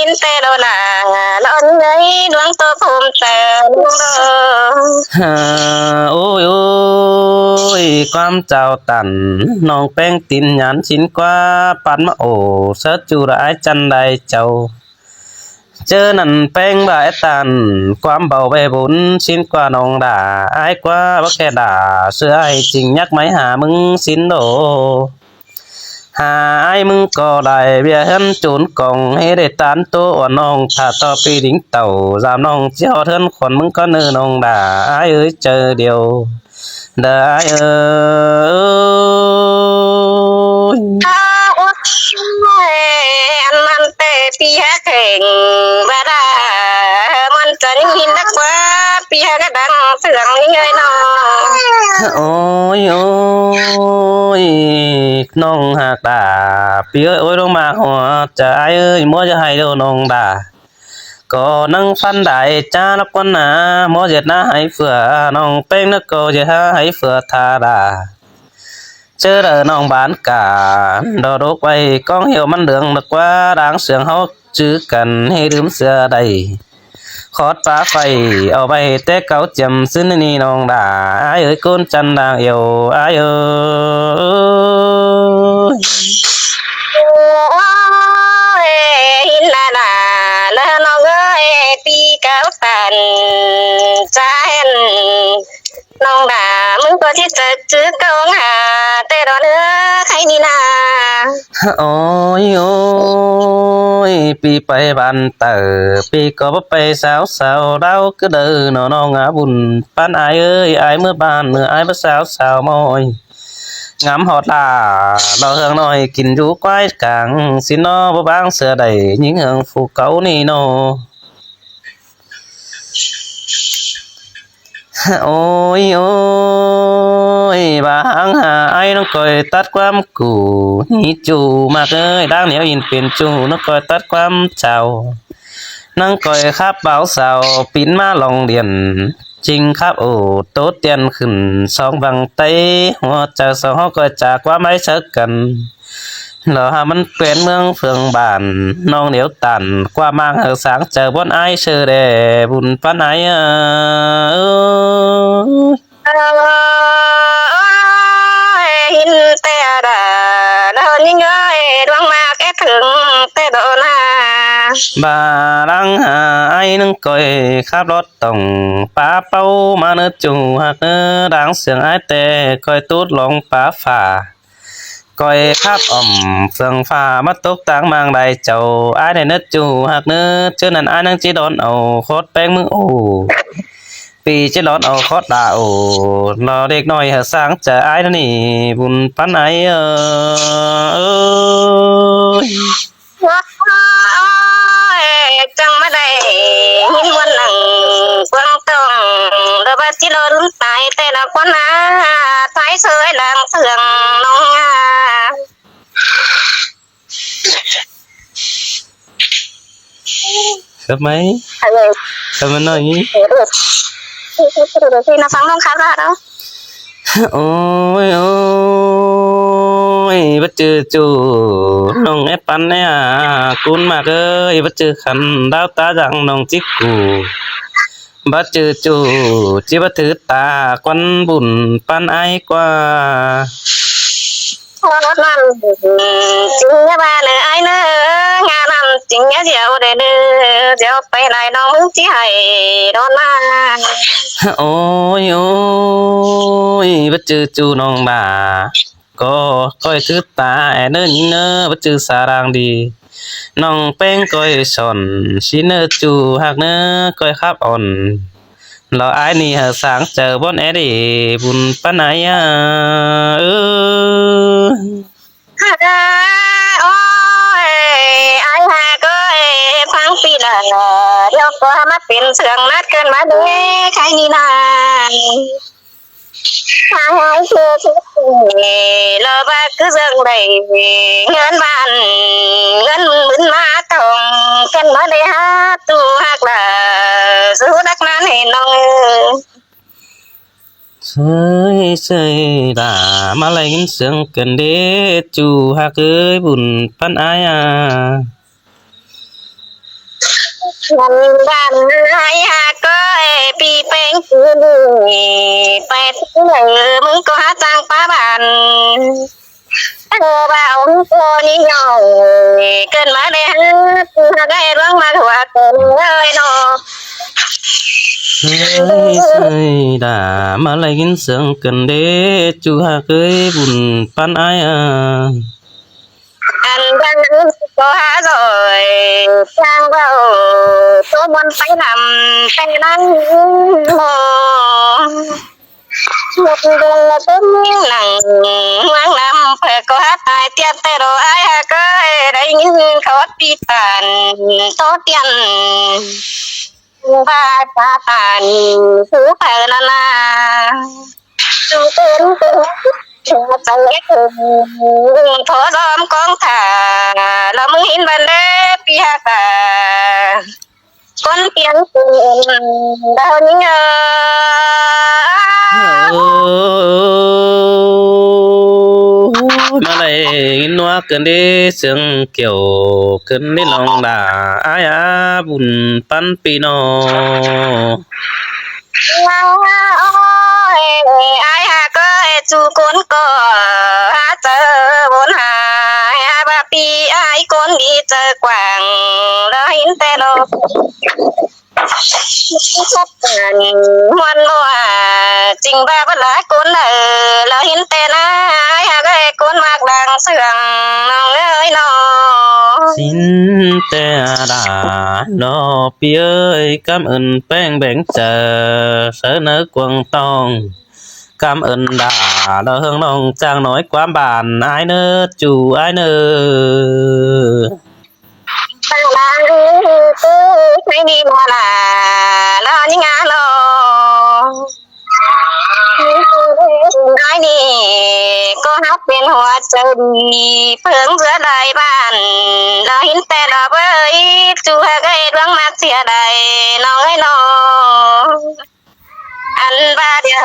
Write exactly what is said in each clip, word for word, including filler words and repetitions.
Kin te đô la, lo ơi, đuống tô phôm tơ đuống đô. Ôi ôi, ꞌquám chao tản, ꞌnọng ꞌpéng tin nhắn ꞌsịn ꞌquá păn ꞌmá ổ, sớt ꞌchu đa ải chăn đai chau. ꞌChớ ꞌnặn ꞌpéng bái tản, ꞌquám báu bê bún ꞌsịn ꞌquá ꞌnọng đa, ải ꞌquá báu kẻ đa, sư ải chính nhắc máy hả ꞌmứng ꞌsịn đô. Hả ải ꞌmứng ꞌcọ đảy ꞌviạk ꞌhướn chốn cỏng, ꞌhế đảy tán tô ꞌnọng, thả ꞌto pi đính tảu, dăm ꞌnọng ꞌchí ꞌhọt ꞌhướn khuôn ꞌmứng ꞌcọ ꞌnớ ꞌnọng đa, ải ơi, chau điêu. Đa ải ơi. Ôi, ăn măn tê pi há kheng, ba đa, măn chăn hin đắc ꞌquá, pi há đăng sương ꞌnị ơi ꞌnọng. Ôi ôi, ꞌnọng ꞌhặc đa, pi ơi, ôi ꞌlống ꞌmá ꞌhọt, chả ải ơi, ꞌmứa ꞌchớ ꞌhạy đô ꞌnọng đa. ꞌCọ ꞌnăng phăn đảy chả lắc ꞌquá ꞌna, ꞌmứa ꞌdệt ꞌná hảư phưa, ꞌnọng ꞌpéng ꞌnớ ꞌcọ ꞌdệt hả hảư phưa tha đa. ꞌChớ đaư ꞌnọng bản cả, đo đốc ꞌvạy ꞌcóng ꞌhiếu ꞌmắn lương đắc ꞌquá, đang sương ꞌháu chứ căn ꞌhế đưm sia đảy. Khót pá phay, au ꞌvạy té cáu chiêm ꞌsứ ꞌnị ꞌnọng đa, ải ơi, ꞌcốn chăn đang iêu, ải ơi. Ôi, hin la la, la ꞌnọng ơi, pi cáo tản, chả hên. ꞌNọng đa, ꞌmứng ꞌcọ ꞌchí chảu chứ ꞌcóng hả, té đo ꞌnớ, khay ꞌnị ꞌna. Ôi ôi, pi pay bản tảu, pi ꞌcọ báu pay sáo sáo, đao cứ đaư ꞌnọ ꞌnọng a, bun păn ải ơi, ải ꞌmứa bản, ꞌmứa ải báu sáo sáo ꞌmơi. Ngắm ꞌhọt la, lo hương ꞌnọi kin dú ꞌquái cang, ꞌsịn ꞌnọ báu báng sia đảy, ꞌnhính hương phủ cáu ꞌnị ꞌnọ. Ôi ôi, ba háng hả ải ꞌnọng ꞌcoi tắt ꞌquám củ, ꞌnị ꞌchu ꞌmặc ơi, đang ꞌnéo ꞌnhính pên ꞌchu, ꞌnọng ꞌcoi tắt ꞌquám chao. ꞌNăng ꞌcoi khắp báo sáo, pín ꞌmá lòng điện, chính khắp ổ, tố tiền khửn sóng văng tay, hua chao sóng ꞌhọt ꞌcoi chả ꞌquám ải sáo căn. Lo hả ꞌmắn pên ꞌmướng phường bản, ꞌnọng điêu tản, ꞌquá ꞌmáng hảư sáng chảu bón ải sư đe, bun păn ải ơi. Ôi, hin té đa, đa ꞌnhính ơi, đuống ꞌmặc é khửn té đô ꞌna. Ba đang hả ải ꞌnưng ꞌcoi khắp lót tỏng, pá páu ꞌmá ꞌnớ ꞌchu ꞌhặc ꞌnớ, đang sương ải té ꞌcoi tút lông pá phả. ꞌCoi khắp ỏm phường phả ꞌmá tốc táng ꞌmáng đảy chảu, ải đảy ꞌnớ ꞌchu ꞌhặc ꞌnớ, ꞌchớ ꞌnặn ải ꞌnăng ꞌchí đón au khót ꞌpéng ꞌmứ ổ. Pi ꞌchí đón au khót đa ổ, lo đếc ꞌnọi hảư sáng chảu ải ꞌnớ ꞌnị, bun păn ải ơi. Ôi, chắng ꞌmá đảy, ꞌnhính ꞌmuôn nẳng, quang tông, đa ba ꞌchí lo đun tai, té đa ꞌquá ꞌna, thái sới đang sương ꞌnọng a. Khắp ꞌmá? Khắp ꞌmá ꞌnọi ꞌnị. Ôi ôi, báu ꞌchư ꞌchu, ꞌnọng é păn é a, ꞌcốn ꞌmặc ơi, báu ꞌchư khăn, đao tá dăng ꞌnọng ꞌchí củ. Báu ꞌchư ꞌchu, ꞌchí báu thứ ta, ꞌquắn bun păn ải ꞌquá. Ôi, ꞌnặn, chính ꞌnhá ba ꞌnớ ải ꞌnớ, ꞌnhá ꞌnặn, chính ꞌnhá diu đảy ꞌnớ, diu pay lai ꞌnọng ꞌmứng ꞌchí hảư đón ꞌmá. Ôi ôi, báu ꞌchư ꞌchu ꞌnọng ba. ꞌCọ ꞌcoi thứ ta é ꞌnớ ꞌnhính ꞌnớ, báu ꞌchư sa đang đi. ꞌNọng ꞌpéng ꞌcoi son, ꞌsịn ꞌnớ ꞌchu ꞌhặc ꞌnớ, ꞌcoi khắp ỏn. Lo ải ꞌnị hảư sáng chảu bón é đi, bun păn ải a ơi. Ôi, ải ꞌhặc ơi, ꞌquáng pi đa, điêu ꞌcọ ꞌmá pên sương ꞌmá cơn ꞌmá đuối, khay ꞌnị ꞌna. Háng ải ꞌchư ꞌchư, lo ba cứ dưng đảy, ꞌngớn bản, ꞌngớn ꞌmứn ꞌmá tông, kén ꞌmá đảy hả, ꞌchu ꞌhặc đa, sú đắc ꞌnán hên ꞌnọng ơi. Sới sới đa, ꞌmá lai ꞌngớn sương kén đế, ꞌchu ꞌhặc ơi, bun păn ải a. Ăn ꞌván ai hák ơi, ꞌpi ꞌpéng cứ đi, ꞌpay ꞌtứ ꞌmứng ꞌcọ hák ꞌchang ꞌpá bản. Ơ, ꞌva ꞌcọ ꞌnị ꞌnọng, ꞌcợn ꞌmá đảy hák, hák ơi ꞌluống ꞌmá hua ꞌcợn ơi ꞌnọ. ꞌHới, ꞌhới, đa ꞌmá ꞌlạy ꞌnghín siêng ꞌcợn đé, ꞌchu hák ơi, bun ꞌpắn ai a. Ăn ꞌván ꞌcọ hák ꞌdội, ꞌchang ꞌvạu, ꞌtố ꞌmuôn ꞌpay ꞌnặm, ꞌpay ꞌnặm ꞌnọ. Một đường là tớm nặng hoang năm, phải có hát tài tiên tê đồ ai hák ơi, đấy những khó pi tàn, tố tiên. Ba ta tàn, thứ phải là là. Chúng tôi, chúng tôi, chúng tôi, thó gióm con thả, là ꞌmứng hin ban đế, pi hák ta. Con tiếng của đào nhớ. Ơ, ꞌmá ꞌlạy ꞌnhính ꞌnua ꞌcợn đé, siêng kiẻo ꞌcợn đé ꞌnọng đa ai a, bun ꞌpắn ꞌpi ꞌnọng. Ôi, ai hák ơi, ꞌchu ꞌcốn ꞌcọ hák ꞌchớ ꞌvốn hák, hák ꞌva ꞌpi ai ꞌcốn đi ꞌchớ quảng, ꞌlẹo hin tê ꞌnọ. Sắp cản muôn ꞌmua, chính ꞌva bớt lá ꞌcốn đa, ꞌlẹo hin tê ꞌna, ai hák ơi, ꞌcốn ꞌmặc đang sương, ꞌnọng ơi ꞌnọ. Xin tê đa, ꞌnọ ꞌpi ơi, cảm ơn ꞌpéng bẻng ꞌchớ, ꞌsớ ꞌnớ cuông tong. Cảm ơn đa, ꞌlẹo ꞌhướng ꞌnọng ꞌchang nói quám bản ai ꞌnớ, ꞌchu ai ꞌnớ. Tang lang ư, ꞌchớ đi ꞌmá đa, ꞌlẹo ꞌnhính ꞌnọ. Ai ꞌnị ꞌcọ hák pên hua ꞌchớ đi, ꞌpứng ꞌdứa đai bản, ꞌlẹo hin tê ꞌnọ bới, ꞌchu hák ơi ꞌluống ꞌmặc sia đai, ꞌnọng ơi ꞌnọ. Ăn ꞌva điêu,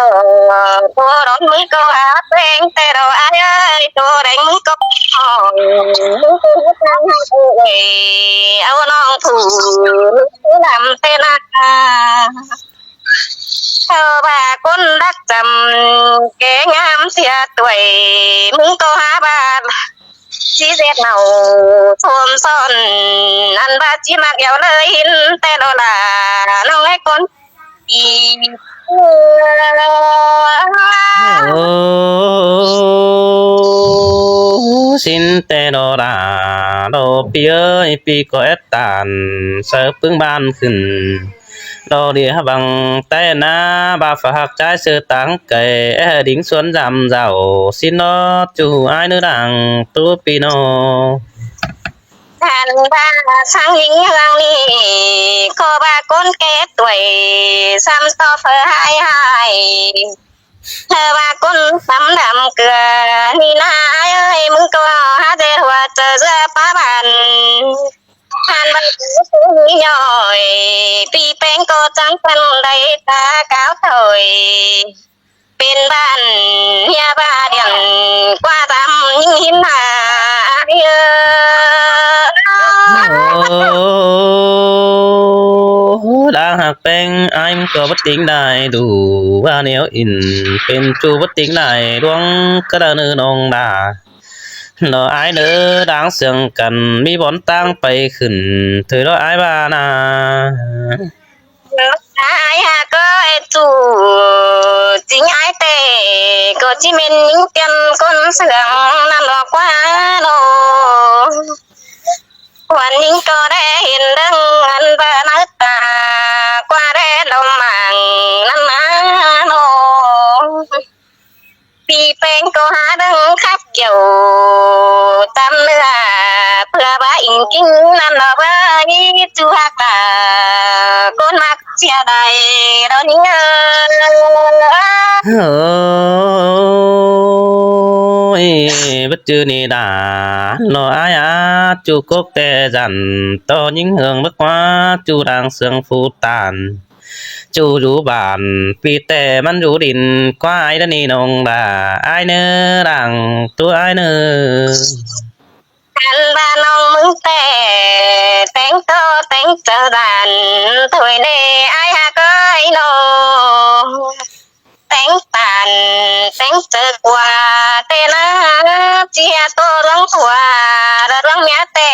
tô đón ꞌmứng ꞌcọ hák ꞌpéng tê ꞌnọ ai ơi, tô đéng ꞌmứng ꞌcọ, ꞌmứng ꞌcọ hák ꞌpéng hák ơi, au ꞌnọng thủ, ꞌmứng ꞌcọ đăm tê ꞌna. Thơ ꞌva ꞌcốn đắc chăm, ké ngắm sia tuổi, ꞌmứng ꞌcọ hák ꞌva, ꞌchí ꞌdệt nảu, thôm son, ăn ꞌva ꞌchí ꞌmặc yau ꞌlới hin tê ꞌnọ đa, ꞌnọng ơi ꞌcốn. Ơ, xin tê ꞌnọ đa, ꞌnọ ꞌpi ơi, ꞌpi ꞌcọ ét tản, ꞌsớ ꞌpứng bản khửn. ꞌNọ đi hák bang té ꞌna, ꞌva pha hák ꞌchái ꞌsớ táng cay, é hơ đính xuôn dăm dảu, xin ꞌnọ ꞌchu ai ꞌnớ đang, ꞌtố ꞌpi ꞌnọ. Hẳn ꞌva sang ꞌnhính ꞌhướng ꞌnị, ꞌcọ ꞌva ꞌcốn ké tuổi, sắm ꞌto phơ ꞌhại ꞌhại. Thơ ꞌva ꞌcốn sắm đăm cưa, ꞌnị ꞌna ai ơi, ꞌmứng ꞌcọ hák ꞌdệt hua ꞌchớ ꞌdứa ꞌpá bản. Hẳn ꞌva ꞌcốn ꞌnị ꞌnọi, ꞌpi ꞌpéng ꞌcọ chắng căn đảy ta cáo thôi. Pên bản ꞌhiạk ꞌva điện, ꞌquá tăm ꞌnhính hin hả, ai ơ. Ơ, đang hák ꞌpéng ai ꞌcọ bớt tính đai, đủ ꞌva ꞌnéo in, pên ꞌchu bớt tính đai, ꞌluống cá đa ꞌnớ ꞌnọng đa. ꞌNọ ai ꞌnớ đang siêng căn, ꞌmí bón ꞌtáng pay khửn, thôi ꞌnọ ai ꞌva ꞌna. Ai hák ơi ꞌchu, chính ai tê, ꞌcọ ꞌchí mên ꞌnhính tiên ꞌcốn siêng ꞌnặn ꞌnọ ꞌquá ꞌnọ. Khuôn ꞌnhính ꞌcọ đé hên đơng ăn ꞌva ꞌnớ ta, ꞌquá đé lom mang ꞌnặn ꞌna ꞌnọ. ꞌPi ꞌpéng ꞌcọ hák đơng khắp kiểu, tăm ꞌnưa, ꞌpưa ꞌva ính kin ꞌnặn ꞌnọ ꞌva, ꞌnị ꞌchu hák ta, ꞌcốn ꞌmặc sia đai, ꞌnọ ꞌnhính ơ. Ôi, bớt ꞌchư ꞌnị đa, ꞌnọ ai a, ꞌchu cốc té dăn, ꞌto ꞌnhính ꞌhướng bớt ꞌquá, ꞌchu đang siêng phu tản. ꞌChu dú bản, ꞌpi ꞌtẹ ꞌmắn dú đin, ꞌquá ai đa ꞌnị ꞌnọng đa, ai ꞌnớ đang, ꞌtố ai ꞌnớ. Ăn ꞌva ꞌnọng ꞌmứng ꞌtẹ, téng ꞌtố téng chaư đan, thôi ꞌnê ai ꞌhặc ơi ꞌnớ. Téng ꞌtan, téng chaư ꞌquá, ꞌtẹ ꞌnớ, ꞌchí ꞌhia ꞌtố ꞌluống phua, ꞌlẹo ꞌluống ꞌmía ꞌtẹ.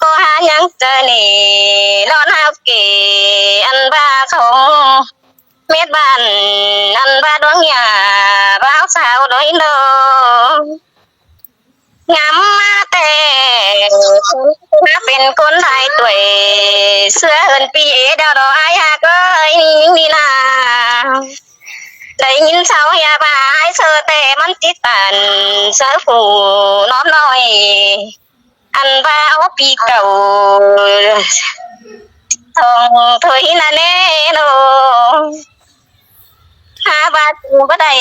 ꞌCọ hák ꞌnhắng chaư ꞌnị, ꞌló ꞌnáo kỉ, ăn ꞌva khong, mết ꞌván, ăn ꞌva ꞌluống ꞌnhá, ꞌváo sao đôi ꞌnớ. Ngắm ꞌmá ꞌtẹ, ꞌmá pên ꞌcốn lai tuổi, ꞌsứa hơn ꞌpi ế đeo đó ai ꞌhặc ơi ꞌnị ꞌnị ꞌna. Đảy ꞌnghín sau ꞌhia ꞌva ai ꞌsớ ꞌtẹ ꞌmắn ꞌchí ꞌtan, ꞌsớ phủ ꞌnóm ꞌnọi. Ăn ꞌva ók ꞌpi cảu, thong thôi ꞌnớ ꞌnê ꞌnớ. Hák ꞌva ꞌchư báu đảy,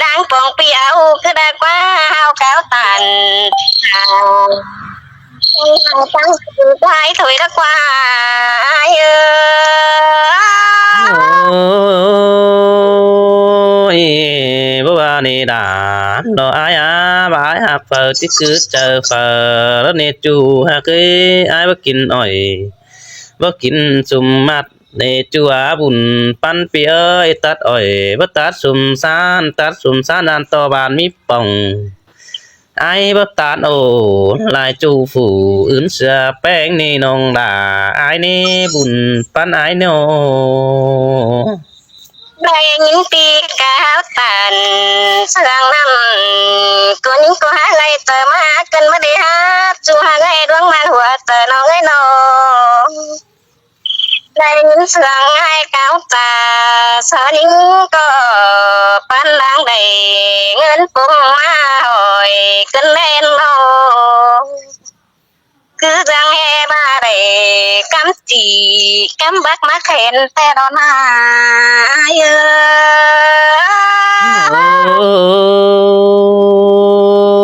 ꞌláng pông ꞌpi au, cứ đa ꞌquá hao cáo ꞌtan. Tăng ꞌchư ꞌquá thôi đa ꞌquá, ai ơi. Ôi, báu ꞌva ꞌnị đa, ꞌnọ ai a, ꞌva ai ꞌhặc phaư, ꞌchí cứ chaư phaư, ꞌlẹo ꞌnị ꞌchu ꞌhặc ới, ai báu kin ỏi, báu kin sum mát, ꞌnị ꞌchu a bun ꞌpắn ꞌpi ơi, tắt ỏi, báu tắt sum ꞌsán, tắt sum ꞌsán ăn ꞌto ban ꞌmí pông. Ai báu tắt ổ, lai ꞌchu phủ, ứn sia ꞌpéng ꞌnị ꞌnọng đa, ai ꞌnị bun ꞌpắn ai ꞌnớ. Đảy ꞌnhính ꞌpi cáo ꞌtan, ꞌsướng ꞌnặm, ꞌcốn ꞌnhính ꞌcọ hák lai tơ ꞌmá, căn ꞌmá đảy hák ꞌchu hák lai ꞌluống ꞌmá hua tơ ꞌnọng ơi ꞌnớ. Đảy ꞌnhính ꞌsướng ai cáo ta, ꞌsướng ꞌnhính ꞌcọ ꞌpắn đang đảy ꞌngớn pung ꞌmá hỏi căn ꞌnén ꞌnớ. Cứ dáng ꞌhê ꞌva đảy cắm chỉ, cắm bắc mắc hên ꞌtẹ đó ꞌna, ai ơi.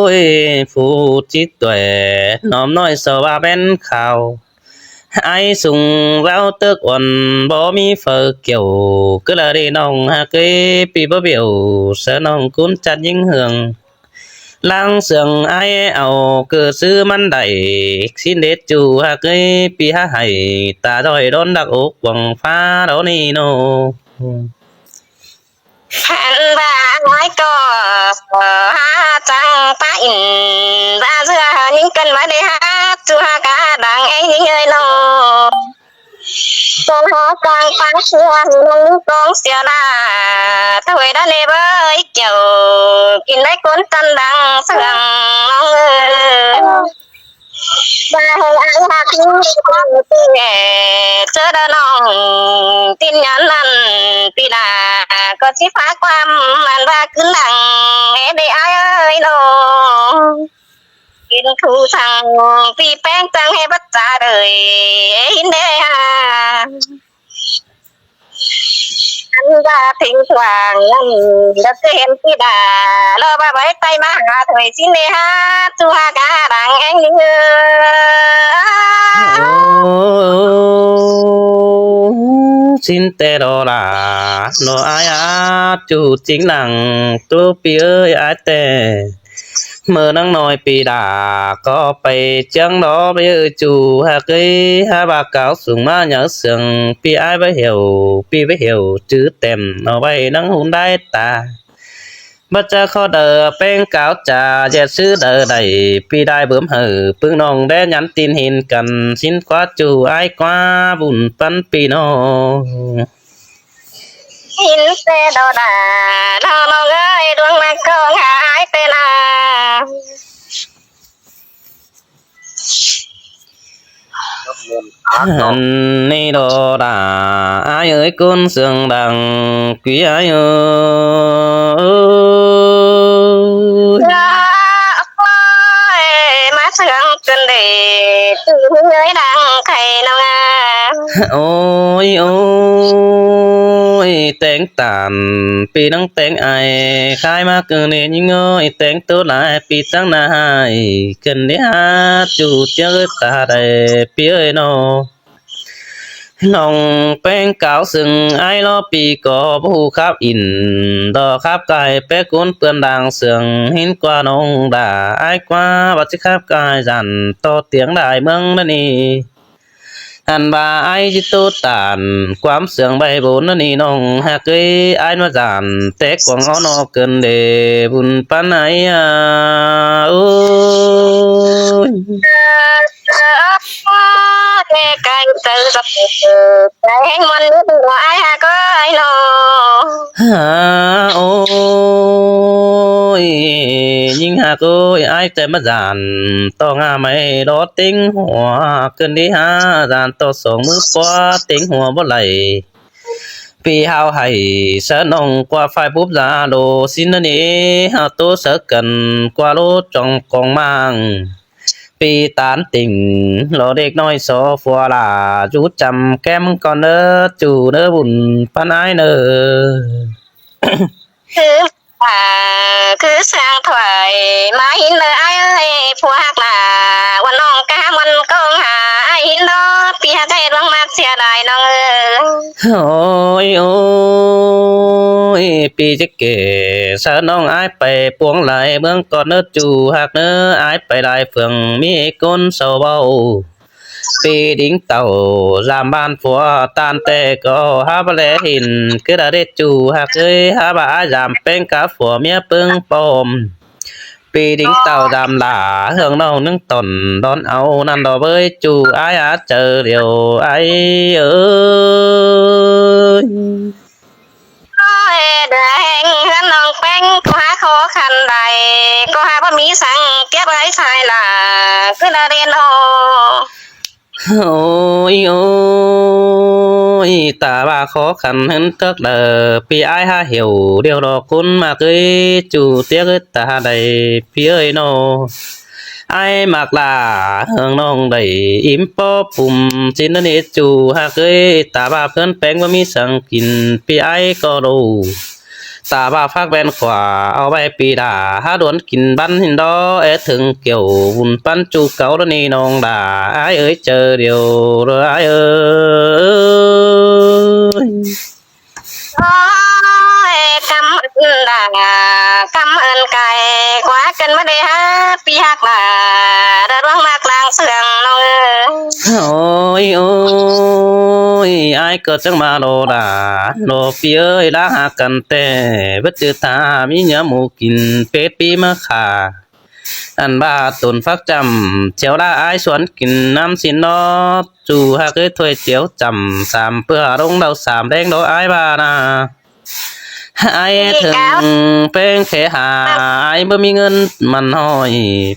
Ôi, phủ ꞌchí tuẻ, ꞌnọm ꞌnọi so ꞌva ꞌvén khao. Ai sung ꞌváo tước uôn báu ꞌmí phaư kiẻo, cứ ꞌla đi ꞌnọng ꞌhặc ới ꞌpi báu bẻo, ꞌsớ ꞌnọng ꞌcốn chặt ꞌnhính hương. ꞌLáng ꞌsướng ai au ꞌcọ ꞌsứ ꞌmắn đảy, ꞌsịn đết ꞌchu ꞌhặc ới ꞌpi hák hảy, ta ꞌdọi đón đắc ốc quảng phá đó ꞌnị ꞌnớ. Ăn ꞌva ꞌnọi ꞌcọ, hák chắng pá ỉn, ꞌva ꞌsứa ꞌnhính căn ꞌmá đảy hák ꞌchu hák a đang ꞌéng ꞌnhính ơi ꞌnớ. Con hó con pá sia hư ꞌnọng ꞌcóng sia đa, thôi đa ꞌnê bới kiẻo, kin đảy ꞌcốn ꞌtăn đang ꞌsướng ꞌnọng ơi. ꞌVa hơi ai hák ꞌnhính ꞌcóng sia, ꞌchớ đa ꞌnọng tin nhắn ăn ꞌpi đa, ꞌcọ ꞌchí phák ꞌquám ăn ꞌva cứ nẳng, ê đê ai ơi ꞌnớ. Kin khu săng ꞌpi ꞌpéng chắng ꞌhê bắt ta đảy, ê ꞌhịn đê ha. Ăn ꞌva thỉnh thoảng ăn đa cứ hên ꞌpi đa, ꞌló ꞌva báu tai ꞌmá ha thôi ꞌsịn đê ha, ꞌchu hák a đang ꞌéng ꞌnhính ơi. Ôi, ꞌsịn ꞌtẹ đó đa, ꞌnọ ai a, ꞌchu chính lăng, ꞌchu ꞌpi ơi ai ꞌtẹ. ꞌMự nẳng ꞌnọi ꞌpi đa ꞌcọ pay ꞌchương đó báu ꞌchu ꞌhặc ới, hák ꞌva cáo sung ꞌmá nháư sương, ꞌpi ai báu hẻo, ꞌpi báu hẻo chứ tẻm, ꞌnọ ꞌvạy nẳng hún đảy ta. Báu ꞌchớ khó đaư ꞌpéng cáo cha, ꞌdệt ꞌsứ đaư đảy, ꞌpi đảy bướm hảư, ꞌpứng ꞌnọng đé nhắn tin ꞌhịn căn, ꞌsịn ꞌquá ꞌchu ai ꞌquá bun ꞌpắn ꞌpi ꞌnớ. ꞌHịn ꞌtẹ đó đa, ꞌnọng ꞌnọng ơi, ꞌluống ꞌmá ꞌcóng ai ꞌtẹ đa. Ăn ꞌnị đó đa, ai ơi ꞌcốn sương đang, ꞌpi ai ơi. Ôi, ꞌmá sương cơn đê, ꞌtứ ꞌhịn ơi đang khay ꞌnọng a. Ôi, ôi, téng ꞌtan, ꞌpi nẳng téng ai, khai ꞌmá ꞌcứ ꞌnị ꞌnhính ơi, téng ꞌtố lai, ꞌpi chắng na hai, cơn đê ha, ꞌchu ꞌchớ ta đảy, ꞌpi ơi ꞌnớ. ꞌNọng ꞌpéng cáo sương ải lo pi ꞌcọ báu ꞌhụ khắp in, ꞌtọ khắp cai pé cốn ꞌpươn đang sương hên ꞌquá ꞌnọng đa ải ꞌquá báu ꞌchí khắp cai dản ꞌtọ tiếng đại ꞌmướng ꞌnặn ꞌnị. Ăn ꞌva ải ꞌchí ꞌtố tản ꞌquám sương ꞌvạy bôn ꞌnặn ꞌnị ꞌnọng ꞌhặc ới, ải ꞌmá dản té cuông ók ꞌnọ cơn đe bun ꞌpắn ải a. Ôi. Ê, cai tơ dọc cai ꞌhéng ꞌmuôn nứt ꞌnọ ải ꞌhặc ới ꞌnọ. Hả, ôi, ꞌnhính ꞌhặc ơi, ải té ꞌmá dản ꞌtọ ngả ꞌmạy đo ꞌtếng hua cơn đi hả, dản ꞌtọ song ꞌmứ ꞌpó ꞌtếng hua báu đảy. ꞌPi hao hảy sáư ꞌnọng ꞌquá phai búp da đô ꞌsịn ꞌnặn ꞌnị, hao ꞌtố sáư căn ꞌquá ꞌlố trong cong mang. ꞌPi tán tỉnh lo đếc ꞌnọi so phua lả dú chăm kem ꞌcọn ꞌnớ, ꞌchu ꞌnớ bun ꞌpắn ải ꞌnớ. Khứ, à, khứ sang thoại ꞌmá hên ꞌnớ ải ơi, phua ꞌhặc lả uôn ꞌnọng cá ꞌmuôn ꞌcóng hả ải hên ꞌnớ, ꞌpi ꞌhặc ải ꞌluống ꞌmặc sia lai ꞌnọng ơi. Ôi, ôi, ꞌpi ꞌchí kể sáư ꞌnọng ải pay puông lai ꞌmướng ꞌcọn ꞌnớ ꞌchu ꞌhặc ꞌnớ, ải pay lai phường ꞌmí ꞌcốn sau báu. ꞌPi đính tảu dăm ꞌvan phua ꞌtan ꞌtẹ ꞌcọ hák ꞌva ꞌlé hên, ꞌcứ đa đết ꞌchu ꞌhặc ới, hák ꞌva ải dăm ꞌpéng cá phua ꞌmía ꞌpứng pom. ꞌPi đính tảu dăm lả hương ꞌnọng ꞌnưng tỏn đón au ꞌnặn đo ꞌvới ꞌchu ải a, chaư điêu ải ơi. Ôi, đa ꞌhéng ꞌhướn ꞌnọng ꞌpéng ꞌcọ hák khó khăn đảy, ꞌcọ hák báu ꞌmí săng kiếp ải sai lả, ꞌcứ đa đen ꞌnọ. Ôi, ôi, ta ꞌva khó khăn ꞌhướn cốc đa, ꞌpi ải hák hẻo điêu đo ꞌcốn ꞌmặc ới, ꞌchu tiếc ới ta đảy ꞌpi ới ꞌnọ. Ải ꞌmặc lả hương ꞌnọng đảy im ꞌpó pum ꞌsịn ꞌnặn ꞌnị ꞌchu ꞌhặc ới, ta ꞌva ꞌhướn ꞌpéng báu ꞌmí săng kin ꞌpi ải ꞌcọ đu. Ta ꞌva phác ꞌven khua au ꞌvạy ꞌpi đa hák đuôn kin bắn hên đo é thưng kiẻo bun ꞌpắn ꞌchu cáu ꞌnặn ꞌnị ꞌnọng đa ải ơi, chaư điêu ải ơi. Ôi, cảm ơn đa, cảm ơn cai ꞌquá căn ꞌmá đảy hák ꞌpi ꞌhặc lả, đa ꞌluống ꞌmặc lăng sương ꞌnọng ơi. Ôi, ôi, ải ꞌcọ chắng ꞌmá đo đa, đo ꞌpi ới, lả hák căn ꞌtẹ bớt ꞌchư ta ꞌmí ꞌnhá mu kin pết ꞌpi ꞌmá khả. Ăn ꞌva tốn phác chăm, chẻo đa ải suôn kin ꞌnặm ꞌsịn ꞌnọ, ꞌchu ꞌhặc ới thuê chẻo chăm sam ꞌpưa ꞌlống đau sam đéng đo ải ꞌva ꞌna. Ải thưng ꞌpéng khé hả, ải báu ꞌmí ꞌngớn mẳn ꞌhọi,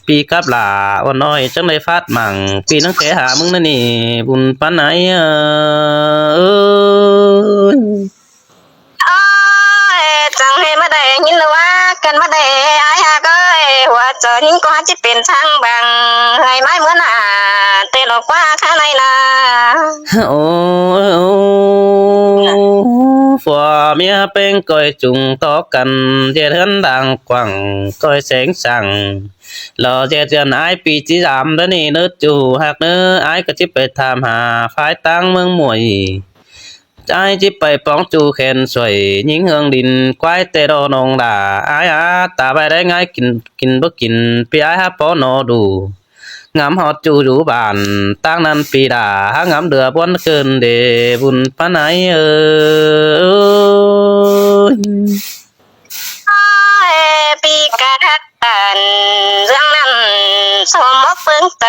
ꞌpi cắp lả uôn ꞌnọi chắng đảy phát mảng, ꞌpi ꞌnắng khé hả ꞌmướng ꞌnặn ꞌnị, bun ꞌpắn ải ơi. Ôi, chắng ꞌhê ꞌmá đảy hên ꞌva căn ꞌmá đảy ải ꞌhặc ới, hua chó hên ꞌcọ hák ꞌchí pên tháng bang, hơi ꞌmái ꞌmứa nả, ꞌtẹ lo ꞌquá khá ꞌnị ꞌna. Ôi, ôi, phua ꞌmía ꞌpéng ꞌcoi chung tó căn, ꞌdệt ꞌhướn đang quảng ꞌcoi seng săng. Lo ꞌdệt ꞌdọn ải ꞌpi ꞌchí dăm đa ꞌnị ꞌnớ ꞌchu ꞌhặc ꞌnớ, ải ꞌcọ ꞌchí pay tham hả phái ꞌtáng ꞌmướng muối. Ải ꞌchí pay póng ꞌchu khen suối ꞌnhính hương đin ꞌquái ꞌtẹ đo ꞌnọng đa. Ải a, ta ꞌvạy đảy ꞌngai kin, kin báu kin, ꞌpi ải hák ꞌpó ꞌnọ đu. Ngắm ꞌhọt ꞌchu dú bản, ꞌtáng ꞌnặn ꞌpi đa hák ngắm đưa ꞌbuôn cơn đe bun ꞌpắn ải ơi. Ôi, ꞌpi cá hák tản, ꞌdướng ꞌnặn sôm mốc ꞌpứng tơ,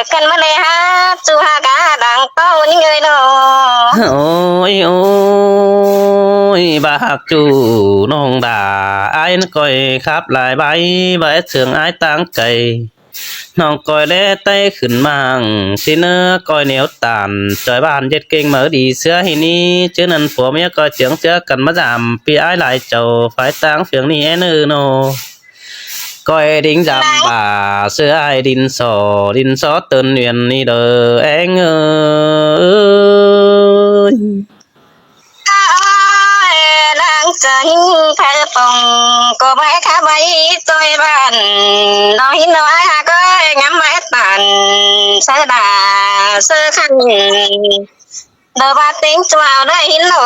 căn ꞌmá đảy hák ꞌchu ꞌhặc cá đang ꞌtố ꞌnhính ơi ꞌnọ. Ôi, ôi, ꞌva ꞌhặc ꞌchu ꞌnọng đa, ải ꞌcoi khắp lai ꞌvạy, ꞌva é sương ải ꞌtáng cay. ꞌNọng ꞌcoi ꞌlé ꞌtay khửn mang, ꞌsịn ꞌnớ ꞌcoi nẻo tản, ꞌchoi bản ꞌdệt kêng máư đi ꞌsứa ꞌhị ꞌnị, ꞌchớ ꞌnặn phua ꞌmía ꞌcoi chiếng ꞌsứa căn ꞌmá dăm, ꞌpi ải lai chảu phái ꞌtáng phiêng ꞌnị é ꞌnớ ꞌnọ. ꞌCoi đính dăm ꞌva, ꞌsứa ải đin so, đin so tơn ꞌviến ꞌnị đơ ꞌéng ơi. Ôi, đang chớ ꞌnhính thơ pông, ꞌcọ ꞌvạy khá ꞌvạy ꞌchoi bản, đo hên đo ải ꞌhặc ới, ngắm ꞌvạy tản, ꞌsớ đa, ꞌsớ khăn. đaư ꞌva ꞌtếng ꞌchua đaư ꞌhịn ꞌnọ.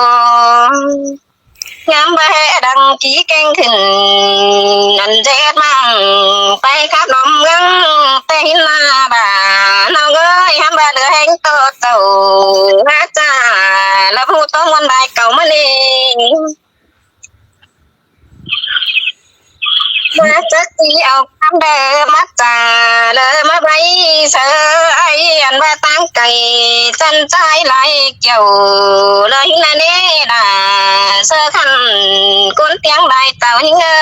ꞌNhăm ꞌva ꞌhế đăng ký kênh khửn ăn ꞌdệt măng pay khắp ꞌnọm ꞌmướng té ꞌhịn ꞌna đa. ꞌNọng ơi, ꞌhăm ꞌva đaư ꞌhéng ꞌto chảu hák ꞌchạ ꞌlạ ꞌhụ ꞌtố ꞌmuôn đai cảu ꞌmá ꞌnị. ꞌMá chắc ꞌchí au ꞌkhắm đaư ꞌmá ꞌchạ đaư ꞌmá bay saư ai ăn ꞌva ꞌtáng cay chăn ꞌchái lai kiẻo đaư ꞌhịn ꞌna ꞌnê đa. Saư khăn ꞌcốn ꞌtiếng lai chảu ꞌhịn ơ.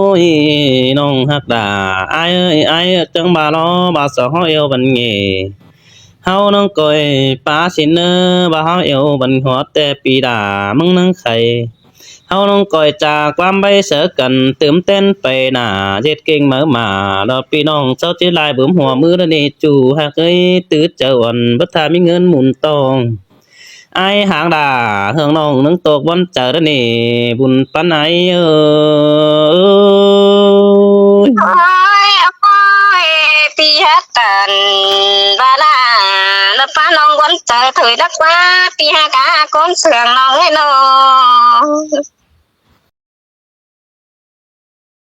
Ôi, ꞌnọng ꞌhặc đa, ai ơi, ai ơi, chắng ꞌva lo ꞌva so ꞌháu ꞌlẹo băn nghê. ꞌHáu ꞌnọng ꞌcoi pá ꞌsịn ꞌnớ, ꞌva ꞌháu ꞌlẹo băn ꞌhọt té pi đa ꞌmướng ꞌnăng khay. ꞌHáu ꞌnọng ꞌcoi ꞌchạ ꞌquám bay saư căn tứm ꞌtến pay nả ꞌdệt ꞌkêng máư mả lo ꞌpi ꞌnọng ꞌchọ ꞌchí lai bứm hua ꞌmứ đaư ꞌnị ꞌchu ꞌhặc ơi, tứ chaư ăn bớt tha ꞌmí ꞌngớn mun ꞌtong. Ai ꞌhặc đa, ꞌhướng ꞌnọng ꞌnưng tốc ꞌvón chaư đaư ꞌnị, bun ꞌpắn ai ơi. Ôi, ôi, pi hák căn ꞌva ꞌla, ꞌlạ ꞌpá ꞌnọng ꞌvón chaư thôi đắc ꞌva, pi hák cá ꞌcốn sương ꞌnọng ơi ꞌnọ.